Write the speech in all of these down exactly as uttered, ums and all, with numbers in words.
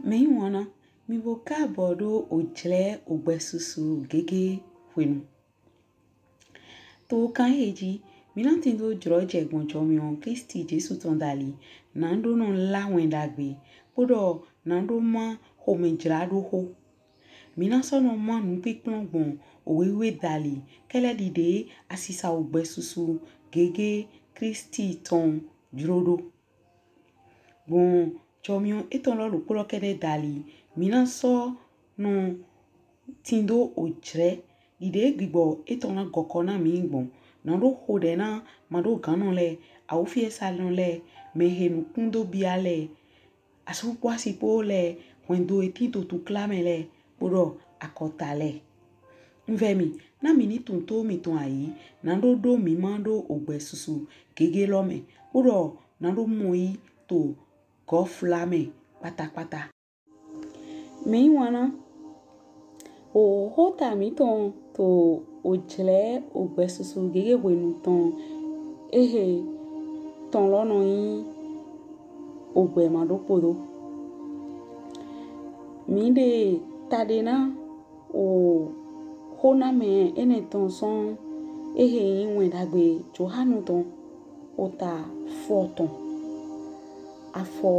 Mɛyiwanna, mì bo kaabɔ ɖo ojlɛ ogbɛsusu gege hwenu. To kan ehe ji, mí na tindo jlɔjɛ gbɔn jɔmiɔn Klisti Jesu tɔn dali, na ɖo nɔ la wɛn ɖagbe, kpoɖɔ na ɖo ma xomɛjlaɖoxo. Mí na sɔ nɔ ma nupinplɔn gbɔn owe wiwe dali, kɛlɛ ɖiɖe asisa ogbɛsusu gege Klisti tɔn jlo ɖo. Gbɔn jɔmiɔn etɔn lɔ ɖokpo lɔ kɛɖɛ dali, mí na sɔ nɔ tindo ojlɛ ɖiɖe gbigbɔ etɔn na gɔkɔ na mí gbɔn. Na ɖo xoɖɛ na maɖoganɔ lɛ, awufiɛsanɔ lɛ, mɛhe nukun do bia lɛ, asu kpo asi kpo lɛ, hwɛndo he tin to tukla mɛ lɛ, kpoɖɔ akɔta lɛ. Un vɛ mì, na mì ni tunwun to mìtɔn ayi, na ɖo ɖo mí ma ɖo ogbɛsusu gege lɔ mɛ, kpoɖɔ na ɖo mɔ yi to gɔfla mɛ kpatakpata. Mɛyiwanna, oxota mítɔn to ojlɛ ogbɛsusu gege hwenu tɔn ehe tɔn lɔ nɔ nyi ogbɛ maɖopodo. Mí ɖe taɖe na oxonamɛ enɛ tɔn sɔn ehe nyi wɛn ɖagbe Johanu tɔn, ota fɔtɔn, afɔ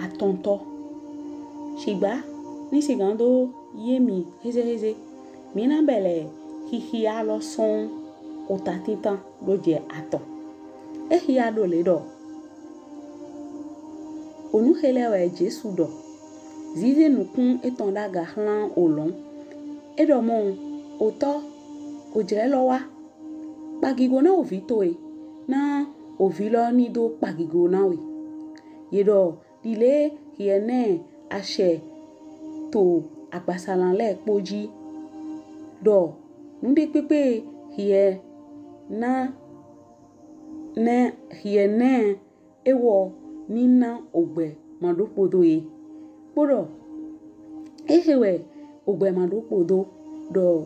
atɔntɔ. Shigba ni sigan do ye mì hezeheze, mí na bɛlɛ xixia lɔ sɔn ota tintan ɖo jɛ atɔn. Exia ɖo le ɖɔ: Onu he lɛ wɛ Jesu ɖɔ, zize nukun etɔn ɖaga xlan olɔn. E ɖɔ mɔ, Otɔ, ojlɛ lɔ wa. Kpagigo na ovi towe, na ovi lɔ ni do kpagigo na we. Ye ɖɔ ɖile hiɛ nɛ ashɛ to agbasalan lɛ kpo ji, ɖɔ nuɖekpekpe hiɛ na nɛ hiɛ nɛ ewɔ ni na ogbɛ maɖopodo ye. Kpoɖɔ ehe wɛ ogbɛ maɖopodo, ɖɔ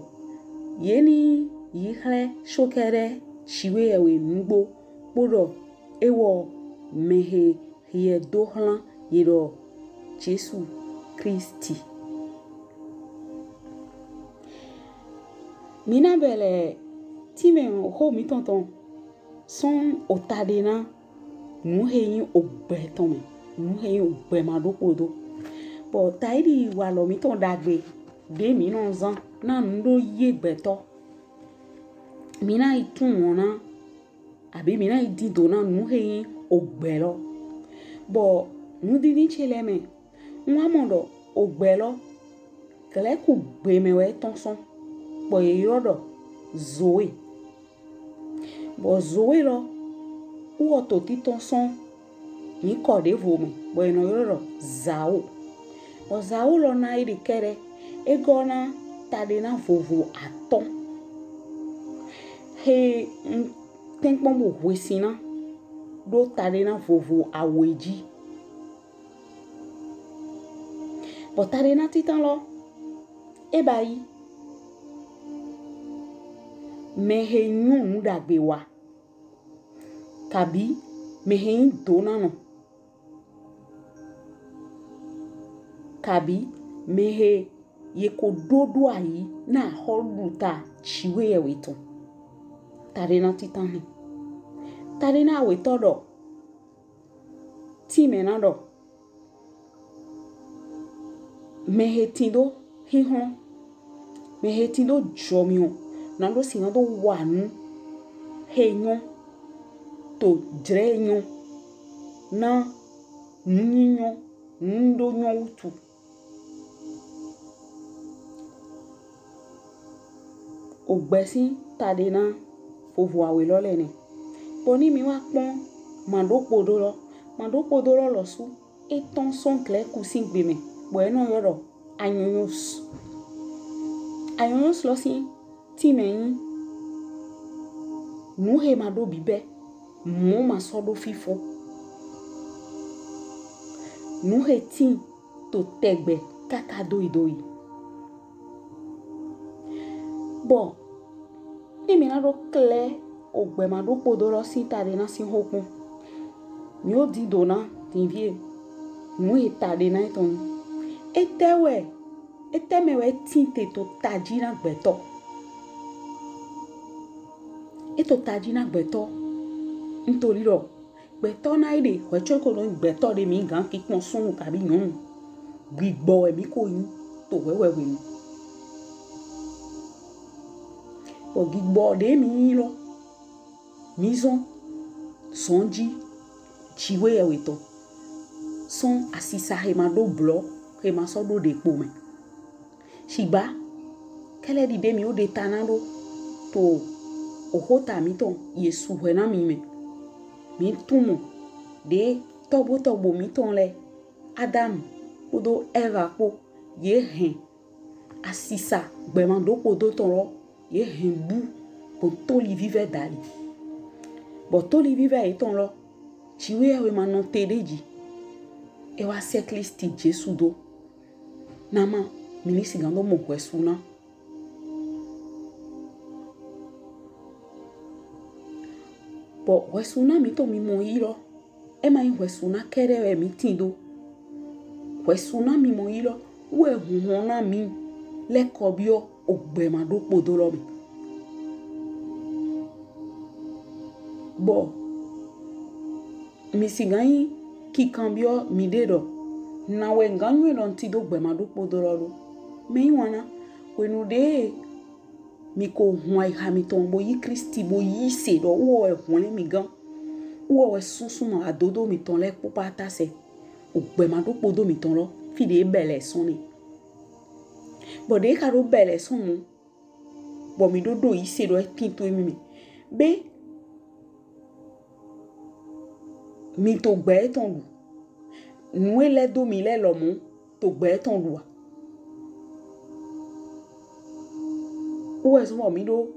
ye ni yi xlɛ sokɛɖɛ shiwe yɛwe nugbo, kpoɖɔ ewɔ mɛhe hiɛ do xlan ye ɖɔ Jesu Klisti. Mí na bɛlɛ tinmɛ oxo mítɔn tɔn sɔn ota ɖe na nu he nyi ogbɛ tɔn mɛ, nu he nyi ogbɛ maɖopodo. Bɔ taidi walɔ mítɔn ɖagbe ɖe mí nɔ zan na nu ɖo ye gbɛtɔ, mí na yi tunwun na, abi mí na yi dindo na nu he nyi ogbɛ lɔ. Bɔ nudidi ce lɛ mɛ, un wa mɔ ɖɔ ogbɛ lɔ, Glɛku gbe mɛ wɛ e tɔn sɔn, bɔ ye yrɔ ɖɔ Zoe. Bɔ Zoe lɔ, wɔ to titɔn sɔn nyikɔ ɖevo mɛ, bɔ ye nɔ yrɔ ɖɔ Zao. Bɔ Zao lɔ na eɖe kɛɖɛ, e gɔ na taɖe na vovo atɔn. He un tɛnkpɔn bo hwesin na ɖo taɖe na vovo awe ji. Bɔ taɖe na titan lɔ, e ba yi mɛhe nyɔ nu ɖagbe wa, kabi mɛhe nyi donanɔ, kabi mɛhe ye ko ɖo ɖo ayi na axɔluɖuta Jiwheyɛwhe tɔn. Taɖe na titan hɛn. Taɖe na awetɔ ɖɔ, tinmɛ na ɖɔ, mɛhe tindo huhlɔn, mɛhe tindo jɔmiɔn, na ɖo sin na do wa nu he nyɔ, to jlɛ nyɔ, na nu nyinyɔ, nu ɖo nyɔ wutu. Ogbɛ sin taɖe na vovo awe lɔ lɛ nɛ. Bɔ ni mi wa kpɔn maɖopodo lɔ, maɖopodo lɔ lɔsu, e tɔn sɔn Glɛku sin gbe mɛ, bɔ e nɔ yrɔ ɖɔ anyɔnyɔs. Anyɔnyɔs lɔ sin tinmɛ nyi nu he ma ɖo bibɛ, mɔ ma sɔ ɖo fifo. Nu he tin to tɛgbɛ kaka doidoi. Bɔ ni mi na ɖo klɛ ogbɛ maɖopodo lɔ sin taɖe na sin xo kpɔn, mi wo dindo na tinvie. Nu e ta ɖe na etɔn. Etɛ wɛ, etɛ mɛ wɛ e tin te to taji na gbɛtɔ? E to taji na gbɛtɔ. Ntoli ɖɔ gbɛtɔ na yi ɖe hwɛcɔ ko nɔ gbɛtɔ ɖe mi gan ki kpɔn sunnu kabi nyɔnu. Gbigbɔ wɛ mi ko nyi to hwɛhwɛ hwenu. Bɔ gbigbɔ ɖe mi nyi lɔ, mi zɔn zɔnji Jiwheyɛwhe tɔn sɔn asisa he ma ɖo blɔ he ma sɔ ɖo ɖekpo mɛ. Shigba kɛlɛ ɖiɖe mi wo ɖe ta na ɖo to oxota mitɔn Yesu hwɛ na mi mɛ. Mi tunmɔ ɖe tɔgbo tɔgbo mitɔn lɛ, Adamu kpodo Ɛva kpo, ye hɛn asisa gbɛmadopodo tɔn lɔ, ye hɛn bu gbɔn toli vivɛ dali. Bɔ toli vivɛ yetɔn lɔ, Jiwheyɛwhe ma nɔte ɖe ji. E wa sɛ Klisti Jesu do. Na ma mi ni sigan do mɔ hwɛsuna. Bɔ hwɛsuna mitɔn mi mɔ yi lɔ, e ma nyi hwɛsuna kɛɖɛ wɛ mi tin do. Hwɛsuna mi mɔ yi lɔ wɛ hunhɔn na mi lɛkɔ biɔ ogbɛmadopodo lɔ mɛ. Bɔ mi sigan nyi kikanbiɔ mi ɖe ɖɔ, na wɛ n gan nyɔnɛn ɖɔ n tin do gbɛmadopodo lɔ ɖo? Mɛ nyi wanna, hwenu ɖe mi ko hun ayiha mitɔn bo yi Klisti bo yi se ɖɔ wɔ wɛ hwlɛn mi gan, wɔ wɛ sunsunmɔ adodo mitɔn lɛ kpokpo ata sɛ, ogbɛmadopodo mitɔn lɔ, fi ɖe e bɛ lɛ sɔn nɛ. Bɔ ɖe e ka ɖo bɛ lɛ sɔn mɔ, bɔ mi ɖo ɖo yi se ɖɔ e tin to emi mɛ. Be mi to gbɛ etɔn ɖu. Nu e lɛ do mi lɛ lɔ mɔ to gbɛ etɔn ɖu a? Wɛ zɔn bɔ mi ɖo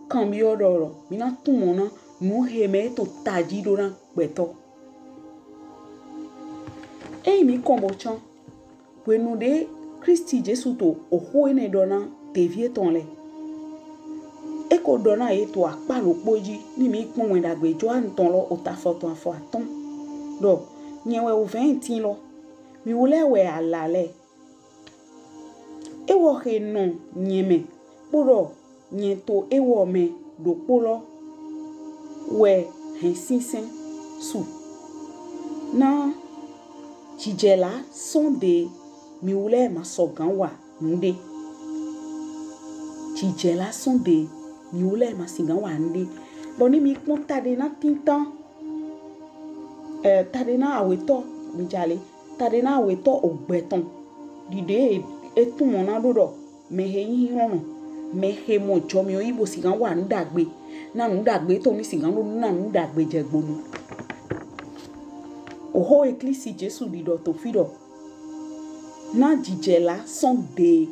kanbiɔ ɖɔ lɔ, mi na tunmɔ na nu he mɛ e to taji ɖo na gbɛtɔ. Eyin mi kɔn bo can, hwenu ɖe Klisti Jesu to oxo enɛ ɖɔ na devi etɔn lɛ, e ko ɖɔ na ye to akpa ɖokpo ji, ni mi kpɔn Wɛn Ɖagbe Johanu tɔn lɔ ota fɔtɔn afɔ atɔn ɖɔ, nyɛ wɛ ovɛn tin lɔ, mi wu lɛ wɛ ala lɛ. Ewɔ he nɔ nyɛ mɛ, kpoɖɔ nyɛ to ewɔ mɛ ɖokpo lɔ wɛ hɛn sinsɛn su. Na jijɛla sɔn de mi wu lɛ ma sɔgan wa nuɖe. Jijɛla sɔn de mi wu lɛ ma sigan wa nuɖe. Bɔ ni mi kpɔn taɖe na tintan, ɛ, taɖe na awetɔ mi jale, taɖe na awetɔ ogbɛ tɔn. Ɖiɖe e tunmɔ na ɖo ɖɔ mɛ he nyi hlɔnɔ, mɛ he mɔ jɔmiɔ yi bo sigan wa nu ɖagbe, na nu ɖagbe tɔn ni sigan ɖo na nu ɖagbe jɛ gbonu. Oxo he Klisti Jesu ɖi ɖɔ to fi ɖɔ, na jijɛla sɔn de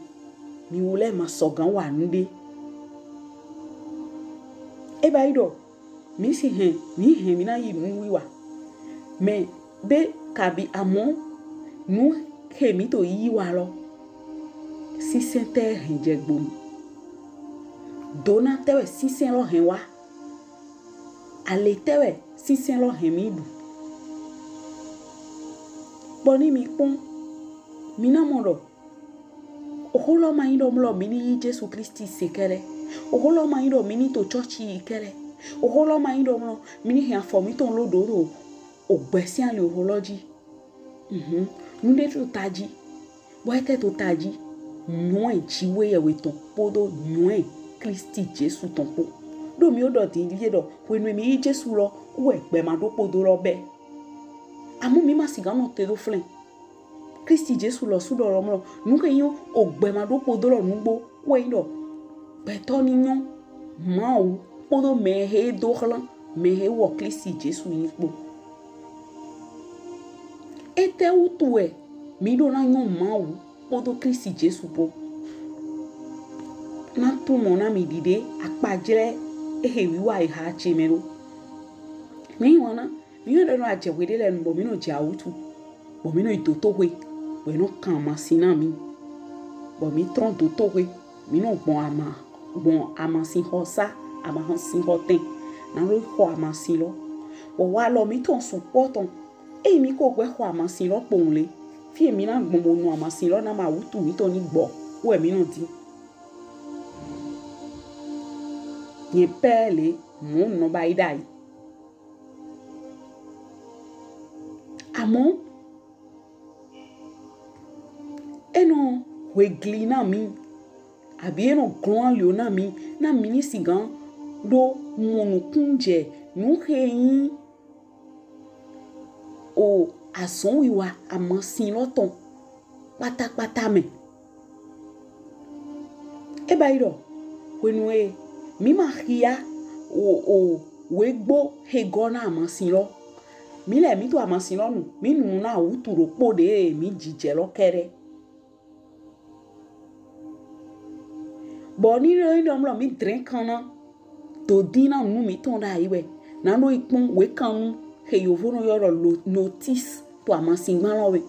mi wu lɛ ma sɔgan wa nuɖe. E ba yi ɖɔ mi si hɛn, mi hɛn mi na yi nuwiwa. Mɛ be kabi amɔ nu he mi to yi wa lɔ, sinsɛn tɛ hɛn jɛ gbonu? Dona tɛ wɛ sinsɛn lɔ hɛn wa? Ale tɛ wɛ sinsɛn lɔ hɛn mi ɖu? Kpɔ ni mi kpɔn, mi na mɔ ɖɔ oxo lɔ ma nyi ɖɔ mlɔ mi ni yi Jesu Klisti se kɛɖɛ. Oxo lɔ ma nyi ɖɔ mi ni to cɔci yi kɛɖɛ. Oxo lɔ ma nyi ɖɔ mlɔ mi ni hɛn afɔ mitɔn lo ɖo ɖo ogbɛ sin ali oxo lɔ ji. Mhm. Nuɖe to taji. Bɔ etɛ to taji? Nyɔnɛn Jiwheyɛwhe tɔn kpodo nyɔnɛn Klisti Jesu tɔn kpo. Ɖo mi wo ɖɔ din ɖie ɖɔ hwenu mi yi Jesu lɔ wɛ gbɛmadopodo lɔ bɛ. Amɔ mi ma sigan nɔte ɖo flɛn. Klisti Jesu lɔsu ɖɔ lɔ mlɔ, nu he nyi ogbɛmadopodo lɔ nugbo wɛ nyi ɖɔ gbɛtɔ ni nyɔ Mawu kpodo mɛ he do xlan, mɛ he wɔ Klisti Jesu nyi kpo. Etɛwutu wɛ mi ɖo na nyɔ Mawu kpodo Klisti Jesu kpo? Na tunmɔ na mi ɖiɖe akpajlɛ ehe wiwa eha ce mɛ ɖo. Mi nyi wanna, mi nɔ ɖe nɔ ajɛ hwe ɖe lɛ nu bɔ mi nɔ jɛ awutu, bɔ mi nɔ yi dotoxwe, bɔ e nɔ kan amasin na mi, bɔ mi trɔn dotoxwe, mi nɔ gbɔn ama, gbɔn amasinxɔsa, amasinxɔtɛn, na ɖo xɔ amasin lɔ. Bɔ walɔ mitɔn sukpɔ tɔn Eyi mi ko gbɛ xɔ amasin lɔ kpowun le, fi e mi na gbɔn bo nu amasin lɔ na ma wutu mitɔn ni gbɔ wɛ mi nɔ din. Nyɛ pɛ le mɔ nɔ ba yi ɖayi. Amɔ e nɔ hwegli na mi, abi e nɔ glɔn alio na mi, na mi ni sigan ɖo mɔ nukunjɛ nu he nyi o azɔnwiwa amasin lɔ tɔn kpatakpata mɛ. E ba yi ɖɔ hwenu e mi ma xia o o wegbo he gɔ na amasin lɔ, mi lɛ mi to amasin lɔ nu, mi nu na wutu ɖokpo ɖe mi jijɛ lɔ kɛɖɛ. Bɔ ni ɖɔ ni ɖɔ mlɔ mi drɛn kan na to din na nu mitɔn ɖayi wɛ na ɖo yi kpɔn wekannu he yovo nɔ ylɔ ɖɔ lo- notice to amasin gban lɔ wɛ.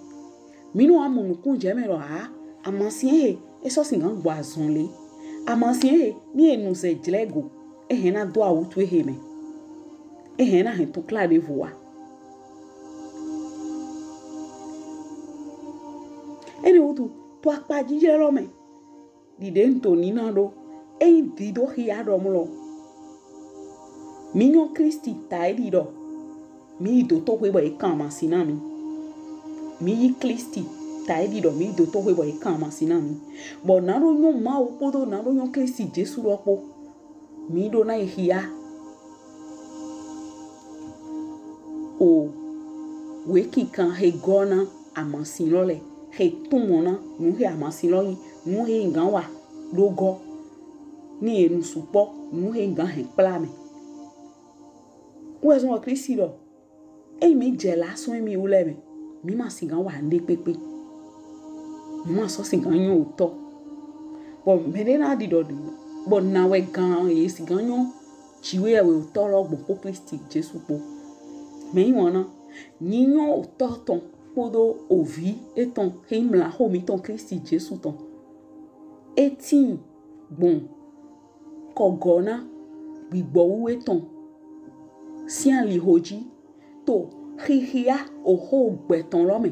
Mi nɔ wa mɔ nukunjɛ mɛ ɖɔ ha amasin he e sɔ sigan gbɔ azɔn le. Amasin he ni e nu zɛ jlɛ go e hɛn na do awutu ehe mɛ. E hɛn na hɛn tukla ɖevo wa. Enɛ wutu to akpajijɛ lɔ mɛ ɖiɖe n to nina ɖo eyin dido xia ɖɔ mlɔ mi nyɔ Klisti ta e ɖi ɖɔ mi yi dotoxwe bɔ e kan amasin na mi. Mi yi Klisti ta e ɖi ɖɔ mi yi dotoxwe bɔ e kan amasin na mi. Bɔ na ɖo nyɔ Mawu kpodo na ɖo nyɔ Klisti Jesu lɔ kpo mi ɖo na yi xia o wekinkan he gɔ na amasin lɔ lɛ, he tunmɔ na nu he amasin lɔ nyi, nu he gan wa ɖo gɔ ni e nu sukpɔ nu he gan hɛn kpla mɛ. Wɛ zɔn wɔ Klisti ɖɔ eyin mi jɛ la sɔn emi wu lɛ mɛ, mi ma sigan wa nuɖe kpekpe. Mi ma sɔ sigan nyɔ otɔ. Bɔ mɛɖe na ɖi ɖɔ ɖi bɔ na wɛ gan ye sigan nyɔ Jiwheyɛwhe otɔ lɔ gbɔn kpo Klisti Jesu kpo. Mɛ yi wɔn na nyi nyɔ otɔ tɔn kpodo ovi etɔn he mla xo mitɔn Klisti Jesu tɔn. E tin gbɔn kɔgɔ na gbigbɔ wu etɔn sin aliho ji to xixia oxo gbɛ tɔn lɔ mɛ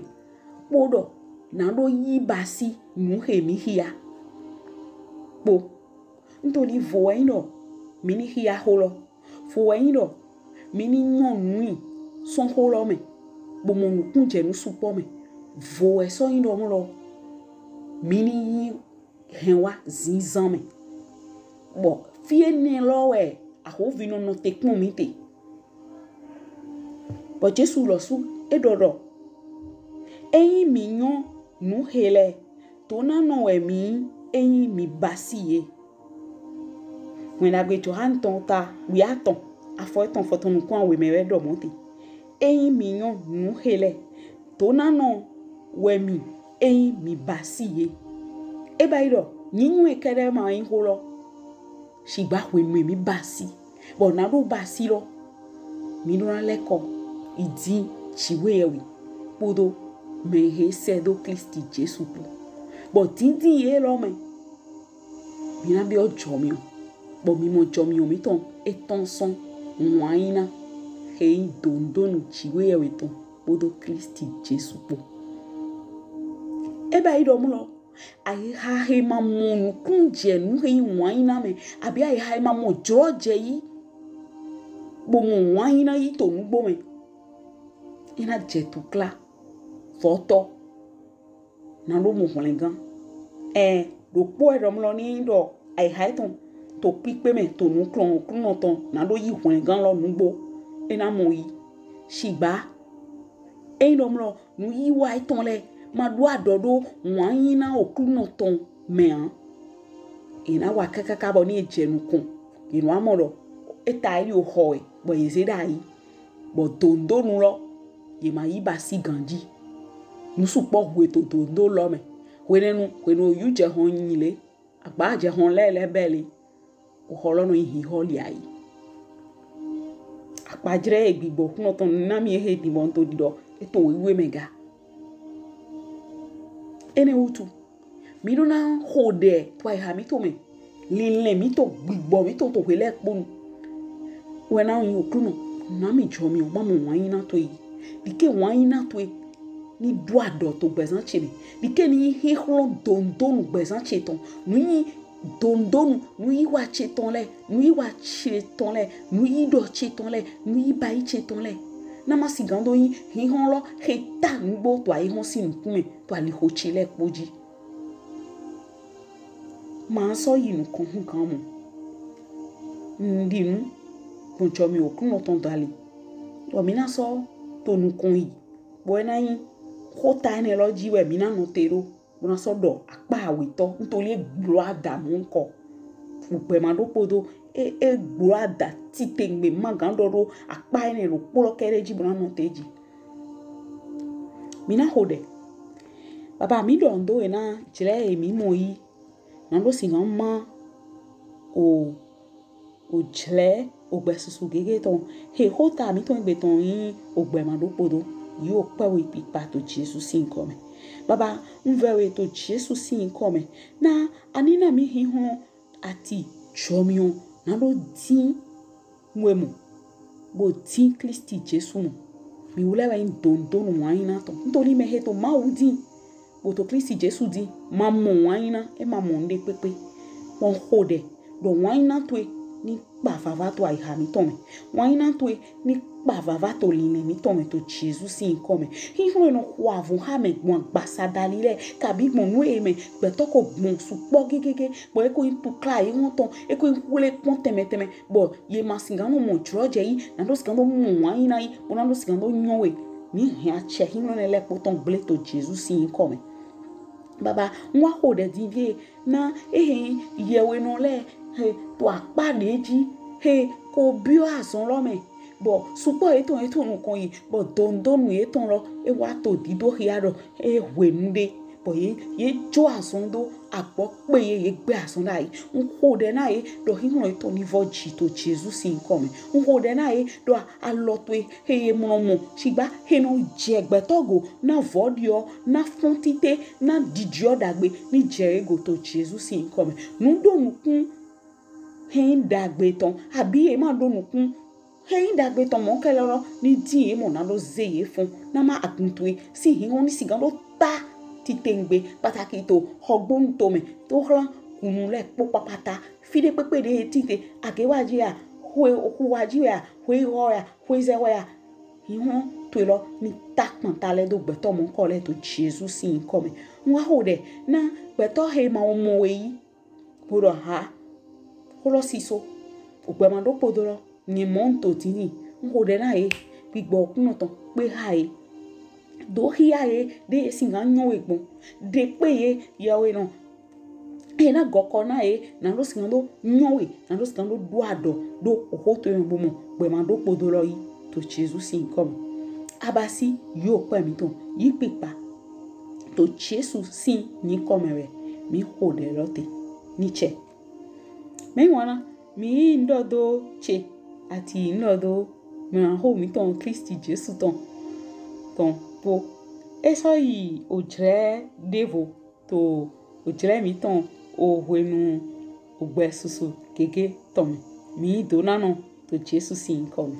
kpo ɖɔ na ɖo yi basi nu he mi xia kpo. N to ɖi vo wɛ nyi ɖɔ mi ni xia xo lɔ, vo wɛ nyi ɖɔ mi ni nyɔ nui sɔn xo lɔ mɛ bo mɔ nukunjɛnu sukpɔ mɛ, vo wɛ sɔ nyi ɖɔ mlɔ mi ni yi hɛn wa zinzan mɛ. Bɔ fi enɛ lɔ wɛ ahovi nɔ nɔte kpɔn mi te. Bɔ Jesu lɔsu e ɖɔ ɖɔ eyin mi nyɔ nu he lɛ, to na nɔ wɛ mi nyi eyin mi basi ye. Wɛn Ɖagbe Johanu tɔn ta wiatɔn afɔ etɔn fɔtɔn nukun awe mɛ wɛ ɖɔ mɔ te. Eyin mi nyɔ nu he lɛ, to na nɔ wɛ mi eyin mi basi ye. E ba yi ɖɔ nyinyɔ e kɛɖɛ ma nyi xo lɔ, shigba hwenu e mi basi bɔ na ɖo basi lɔ, mi ɖo na lɛkɔ yi din Jiwheyɛwhe kpodo mɛ he sɛ do Klisti Jesu kpo. Bɔ dindin ye lɔ mɛ mi na biɔ jɔmiɔ, bɔ mi mɔ jɔmiɔ mitɔn e tɔn sɔn wanyina he nyi dodonu Jiwheyɛwhe tɔn kpodo Klisti Jesu kpo. E ba yi ɖɔ mlɔ ayiha he ma mɔ nukunjɛnu he nyi wanyina mɛ, abi ayiha he ma mɔ jlɔjɛ yi bo mɔ wanyina yi to nugbo mɛ, e na jɛ tukla vɔtɔ na ɖo mɔ hwlɛngan. Ɛɛ, ɖokpo wɛ ɖɔ mlɔ ni ɖɔ ayiha etɔn to kpikpe mɛ to nuklɔn Oklunɔ tɔn na ɖo yi hwlɛngan lɔ nugbo, e na mɔ yi. Shigba eyin ɖɔ mlɔ nuyiwa etɔn lɛ ma ɖo aɖɔ ɖo wanyina Oklunɔ tɔn mɛ a, e na wa kakaka bɔ ni e jɛ nukɔn, e nɔ wa mɔ ɖɔ e ta e ɖi oxɔ wɛ bɔ ye ze ɖayi, bɔ dodonu lɔ ye ma yi basi ganji. Nu sukpɔ hu e to dodo lɔ mɛ. Hwenɛnu hwenu oyu jɛ hɔn nyi le, agba jɛ hɔn lɛ lɛ bɛ le, oxɔ lɔ nɔ nyi hihɔ li ayi. Akpajlɛ e gbigbɔ Oklunɔ tɔn na mi ehe din bɔ n to ɖiɖɔ e to wewe mɛ ga. Enɛ wutu mi ɖo na xo ɖɛ to ayiha mitɔn mɛ, linlɛn mitɔn, gbigbɔ mitɔn to hwe lɛ kpo nu. Wɛ na nyi Oklunɔ, na mi jɔmiɔ, ma mɔ wanyina to yi. Ɖike wanyina towe ni ɖo aɖɔ to gbɛzan ce mɛ. Ɖike ni yin xixlɔn dondonu gbɛzan ce tɔn. Nu yin dondonu nuyiwa ce tɔn lɛ, nuyiwa ce tɔn lɛ, nuyiɖɔ ce tɔn lɛ, nuyibayi ce tɔn lɛ. Na ma sigan do yin xixlɔn lɔ xe ta nugbo to ayixɔn sin nukun mɛ to alixo ce lɛ kpo ji. Ma sɔ yi nukɔn hugan mɔ. Un ɖi nu gbɔn jɔmi Oklunɔ tɔn dali. Bɔ mi na sɔ to nukɔn yi. Bɔ e na yin xota enɛ lɔ ji wɛ mi na nɔte ɖo. Bo na sɔ ɖɔ akpa awetɔ. Ntoli e gblo ada mɔ nkɔ. Ogbɛ madopodo. E, e gblo ada titengbe magan ɖɔ ɖo akpa enɛ ɖokpo lɔ kɛɖɛ ji bo na nɔte ji. Mi na xo ɖɛ. Baba mi ɖɔ ndo e na jlɛ e mi mɔ yi. Na ɖo sigan ma o, o jlɛ ogbɛ susu gege tɔn. He xota mitɔn egbe tɔn yin ogbɛ madopodo. Yi o kpɛ we kpikpa to Jesu sin nkɔ mɛ. Baba, un vɛ we to Jesu sin nkɔ mɛ. Na ani na mi xixlɔn ati jɔmiɔn na ɖo din we mɔ, bo din Klisti Jesu mɔ. Mi wlɛ wɛ yin dondonu wanyina tɔn. Ntoli mɛ he to Mawu din, bo to Klisti Jesu din, ma mɔ wanyina, e ma mɔ nuɖe kpekpe. Bɔ un xo ɖɛ ɖɔ wanyina towe ni kpa vava to ayiha mitɔn mɛ. Wanyina towe ni kpa vava to linlɛn mitɔn mɛ to Jesu sin nkɔ mɛ. Xixlɔn e nɔ xo avun xa mɛ gbɔn agbasa dali lɛ, kabi gbɔn nu e mɛ gbɛtɔ ko gbɔn sukpɔ gegege, bɔ e ko yin tukla ayixɔn tɔn, e ko yin xwle kpɔn tɛnmɛ tɛnmɛ, bɔ ye ma sigan nɔ mɔ jlɔjɛ yi, na ɖo sigan do mɔ wanyina yi, bo na ɖo sigan do nyɔ we. Mi hɛn acɛ xixlɔn enɛ lɛ kpo tɔn gble to Jesu sin nkɔ mɛ. Baba, un wa xo ɖɛ din vie na ehe yɛwenɔ lɛ he to akpa ɖe ji he ko biɔ azɔn lɔ mɛ, bɔ sukpɔ yetɔn yetɔn nukɔn yi, bɔ dondonu yetɔn lɔ e wa to dido xia ɖɔ e hwenu ɖe, bɔ ye, ye jo azɔn do agbɔ kpe ye, ye gbe azɔn ɖayi. Un xo ɖɛ na ye ɖɔ xixlɔn yetɔn ni vɔ ji to Jesu sin nkɔ mɛ. Un xo ɖɛ na ye ɖɔ alɔ towe he ye mlɔ mɔ, shigba he nɔ jɛ gbɛtɔ go, na vɔ ɖiɔ, na fɔn tite, na ɖiɖiɔ ɖagbe, ni jɛ ye go to Jesu sin nkɔ mɛ. Nu ɖo nukun he yin ɖagbe tɔn, abi ye ma ɖo nukun he yin ɖagbe tɔn mɔ kɛlɛ lɔ, ni din ye mɔ na ɖo ze ye fɔn, na ma agun towe sin xixlɔn ni sigan ɖo ta titengbe, pataki to Xɔgbonu tomɛ, to xlan kunu lɛ kpo kpakpata. Fi ɖe kpekpe ɖe ye tin te, agewaji ya, xwe, xuwaji ya, xwe xɔ ya, xwe zɛ wɛ ya. Xixlɔn towe lɔ ni ta kpanta lɛ do gbɛtɔ mɔnkɔ lɛ to Jesu sin nkɔ mɛ. Un wa xo ɖɛ na gbɛtɔ he ma wo mɔ we yi. Bo ɖɔ ha, xo lɔ siso. Ogbɛ madopodo lɔ, nyɛ mɔ un to dindin. Un xo ɖɛ na ye, gbigbɔ Oklunɔ tɔn kpe ha ye. Do xia ye ɖe ye sigan nyɔ we gbɔn. Ɖe kpe ye yɛwenɔ. Ye na gɔkɔ na ye, na ɖo sigan do nyɔ we, na ɖo sigan do ɖo aɖɔ ɖo oxo towe mɛ bo mɔ gbɛ madopodo lɔ yi to Jesu sin nkɔ mɛ. Abasi yi o kpɛ mitɔn yi kpikpa to Jesu sin nyikɔ mɛ wɛ mi xo ɖɛ lɔ te. Ni cɛ. Mɛ wana mi yi un ɖɔ do ce ati un ɖɔ do mɛ xo mitɔn Klisti Jesu tɔn tɔn po. E sɔ yi ojlɛ ɖevo to ojlɛ mitɔn o hwenu ogbɛ susu gege tɔn mɛ. Mi do na nɔ to Jesu sin nkɔ mɛ.